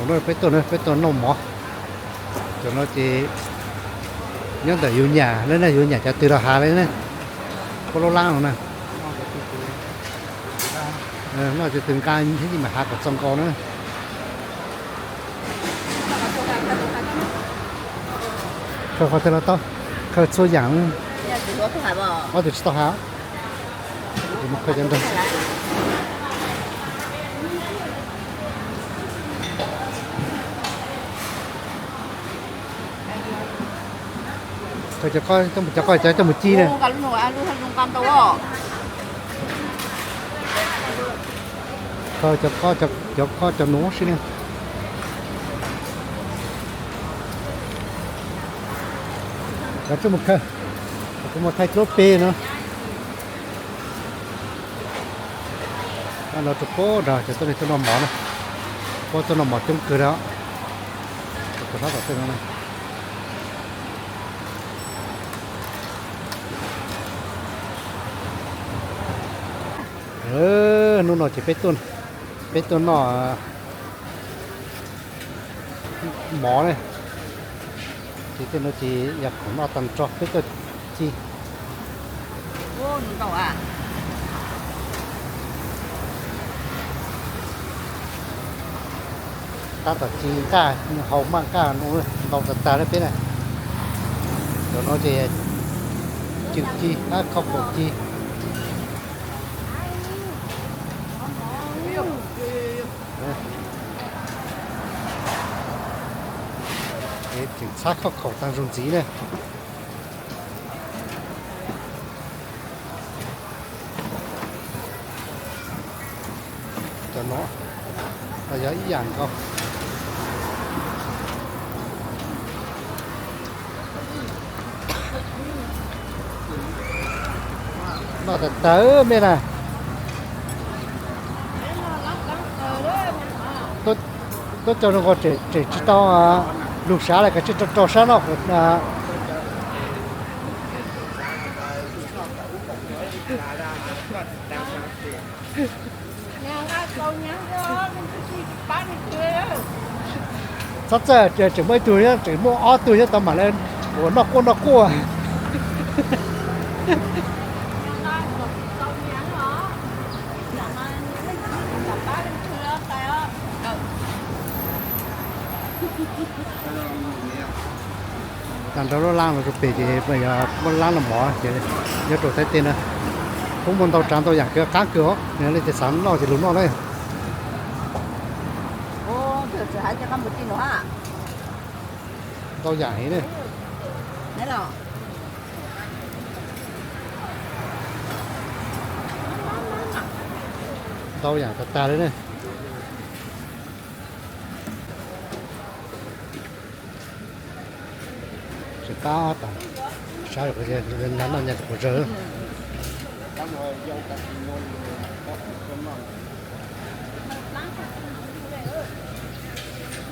No peb tuaj, peb tuaj noj mov. Cov no ces nyob ntawm yus nyam lawm na, yus nyam cov twg los hav li na. Puab lub lab no na. Noj cov twg nqa thiab mam hav kom txaus nkaus na. Khaws qhov twg los tau, khaws txhua yam. Ob tug tsis tau hav. Cov ko coj mus ci na. Cov ko cov nuav si na. Cov tsis mus khaws, kuv mus thaij dluab peg no. Los rau puab nrog cov tuaj neeg tuaj noj mov na. Puab tuaj noj mov coob kawg li os. Hnub no ces peb tuaj noj mov ne, ces tej no ces yog khoom noj tag nrho peb tuaj ci. Tab tom ci nqaj, haus maj nqaj ntau tag tag li peb na. Cov no ces cwm ci, qab kho kaum ci. Tseem txhab kho khaum tag zog ntxiv na. Cov no yog ib yam nkaus. Noj tag tag mej na. Tuaj cog zoo nkaus tseem tsis tau lug sav le, kav tsij rau rau sab noj. Txhob txawj, tseem muaj ib tug, tseem muaj ob tug nyob tau mam le ua noj quaj noj quaj. Tag nrho lub lab no rau pem ces yog lab noj mov ces nyob rau Thaib teb na. Kuj muaj ntau tsav ntau yam kawg, qab kawg os, yog leej twg xav noj ces lug noj na. Ntau yam heev na. Ntau yam tag tag li na. Tsis pab tas, sab nyob noj nyag rau quas zawg.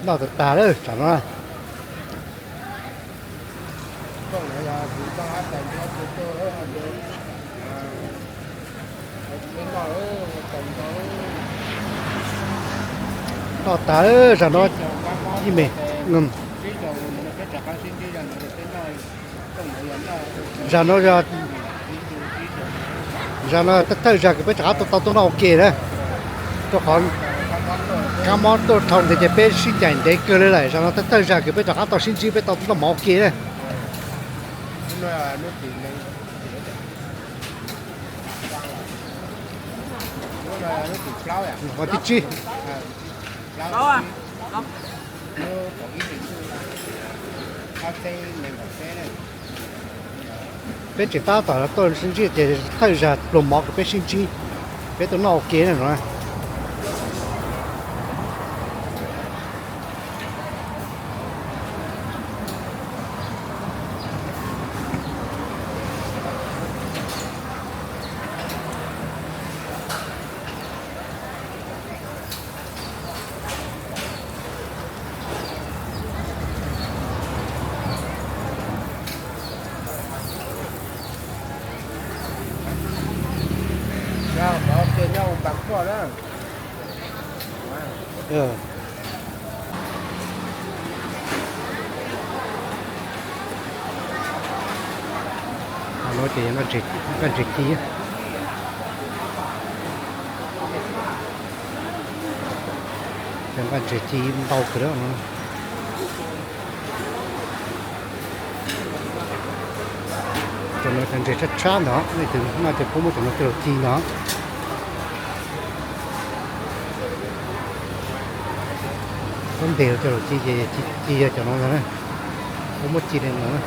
Noj tag tag lawm tsam no. Noj tag lawm zam no ib me. Zam no, zam no thawj zam kws peb rov qab tau tuaj noj ua ke na, rau qhov kab mob tuaj dhau ntev ces peb sib ncaim ntev kawg li lawm. Zam no thawj zam kws peb rov qab tau sib ntsib, peb tau tuaj noj mov ua ke na. Qhov thib tsib. Peb tseem tab tom tuaj sib ntsib ces thawj zag pluag mov kws peb sib ntsib, peb tuaj noj ua ke na no. No ces yog nqaij ntses ci, cov nqaij ntses ci ntau kawg li no. Cov no cov ntses tshab tshab ntawd, leej twg noj ces puab muab cov no coj los ci ntawd. Puab ntes coj los ci ces ci yog cov no ntag na. Puab muab ci li no na.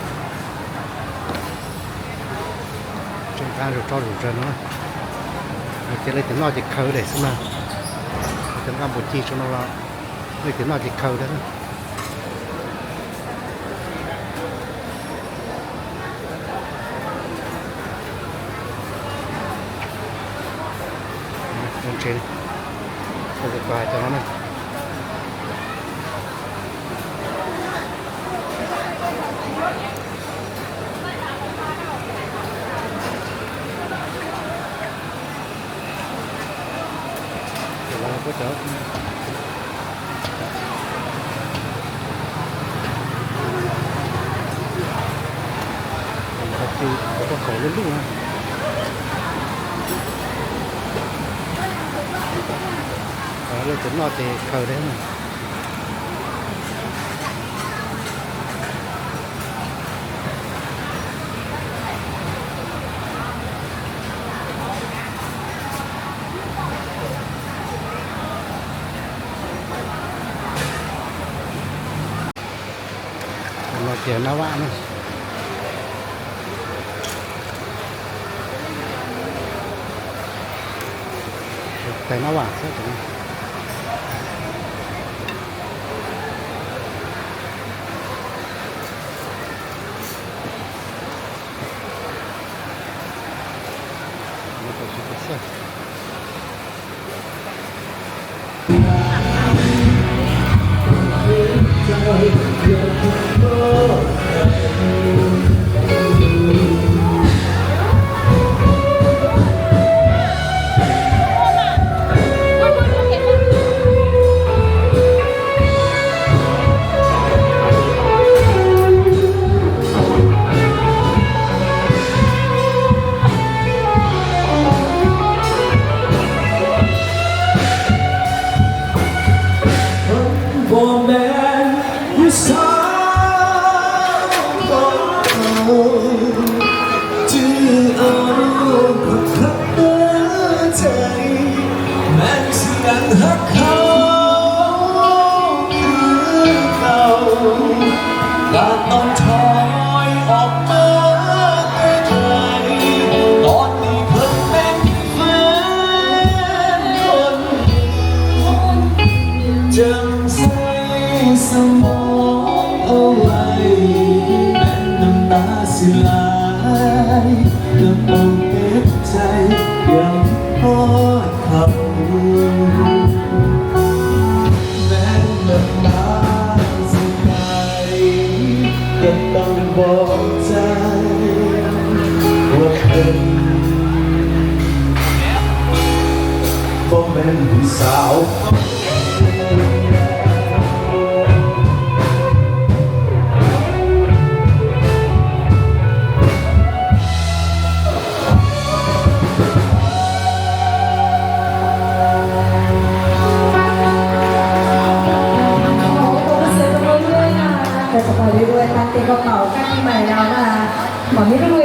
Tseem qab rau tsob zus ntawd no. Ces leej twg noj ces khaws daim xwb na. Cov nqaij npua ci tso no los leej twg noj ces khaws daim. Ntses, cov no na. Qhov kaum lub lub na. Leej twg noj ces khaws li. Cov no ces nab vaj na. Tais nab vaj xwb cov no. Ua tus xwb tus ua luaj na, cov txom nyem ua tag kis koj tau kab kis mais no na, mam li rub